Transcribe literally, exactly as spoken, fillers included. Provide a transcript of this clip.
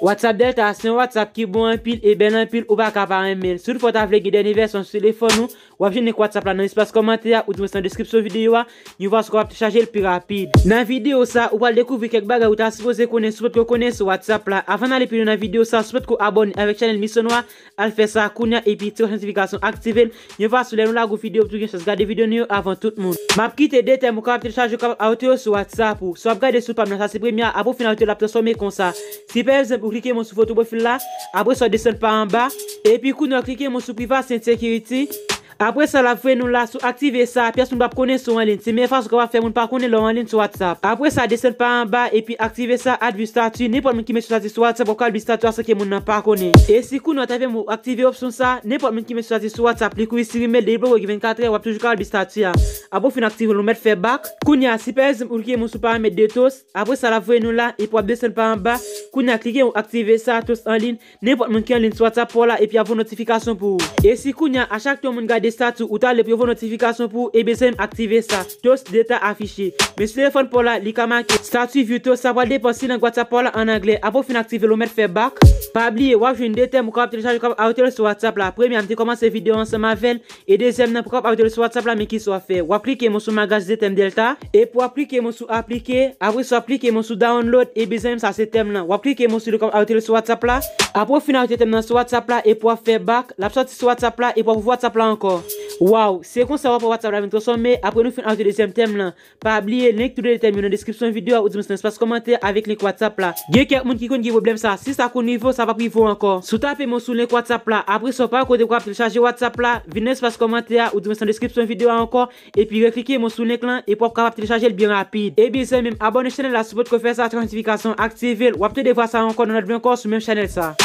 WhatsApp Delta se yon WhatsApp ki bon anpil e bèl anpil, ou pa ka pa renmen l. Si toutfwa w ta vle gen dènye vèsyon sou telefòn ou, w ap jwenn link WhatsApp la nan espas kòmantè a, oudimwens nan deskripsyon videyo a, yon fason w kapab telchaje l pi rapid. Nan videyo sa, ou pral dekouvri kèk bagay ou ta sipoze konnen si w potko konnen sou WhatsApp la. Avan n ale pi lwen nan videyo sa, si w potko abòne avèk chanèl Misyon Nwa, al fè sa kounye a epi ti klòch notifikasyon aktive l, yon fason lè nou lage yon videyo, ou toujou gen chans gade videyo nou yo avan tout moun. M ap kite de tèm ou kapab telchaje, ou kapab ajoute yo sou WhatsApp ou. Si w ap gade sou pa m nan, sa se premye a, apre w fin ajoute l, l ap transfòme konsa. Si pa egzanp ou klike men sou foto pwofil la, apre sa w desann pa anba, epi kounye a w klike men sou privasi and security. Apre sa, l ap voye nou la, si w aktive sa, pyès moun p ap konnen si w anliy. Se meyè fason w kapab fè moun pa konnen lè w anliy sou WhatsApp. Apre sa, desann pa anba epi aktive sa, add view statut. Nenpòt moun ki met yon estati sou WhatsApp, w ap ka li estati a san ke moun nan pa konnen. E si kounye a w ta fè m ou aktive opsyon sa, nenpòt moun ki met yon estati sou WhatsApp, li kouri siprimen l, deblòke gen vennkatrè, w ap toujou ka li estati a. Apre w fin aktive l, ou mèt fè back. Kounye a, si pa egzanp ou klike men sou paramèt de toast, apre sa, l ap voye nou la, epi w ap desann pa anba. Kounye a, klike ou aktive sa, toast anliy. Nenpòt moun ki anliy sou WhatsApp pa w la epi y ap voye notifikasyon pou ou. E si kounye a, a chak tan yon moun gade estati w, ou ta vle pou yo voye notifikasyon pou ou, ebyen zanmi m, aktive sa. Toast data affiché. Men sou telefòn pa w la, li ka make estati view toast, sa pral depann si lang WhatsApp pa w la an anglè. Apre w fin aktive l, ou mèt fè back. Pa bliye, w ap jwenn de tèm ou kapab telchaje, ou kapab ajoute l sou WhatsApp la. Premye a, m te kòmanse videyo ansanm avè l. E dezyèm nan, pou w kapab ajoute l sou WhatsApp la, men kisa w ap fè? W ap klike men sou magaz de tèm Delta. Epi w ap klike men sou aplike. Apre sa, w ap klike men sou download. Ebyen zanmi m, sa se tèm lan. W ap klike men sou li, w ap ajoute l sou WhatsApp la. Apre w fin ajoute tèm nan sou WhatsApp la, epi w ap fè back, l ap sòti sou WhatsApp la, epi w ap ouvri WhatsApp la ankò. Waw, se konsa w ap wè WhatsApp la vin transfòme, apre nou fin ajoute dezyèm tèm lan. Pa bliye, link tou de tèm yo nan deskripsyon videyo a, oudimwens nan espas kòmantè avèk link WhatsApp la. Gen kèk moun ki konn gen pwoblèm sa, si sa konn rive w, sa p ap rive w ankò. Si w tape men sou link WhatsApp la, apre sa w pa wè kote w ap telchaje WhatsApp la, vin nan espas kòmantè a, oudimwens nan deskripsyon videyo a ankò, epi reklike men sou link lan, epi w ap kapab telchaje l byen rapid. Ebyen zanmi m, abòne chanèl la si w potko fè sa, ti klòch notifikasyon, aktive l, w ap tande vwa sa ankò nan lòt videyo ankò sou menm chanèl sa.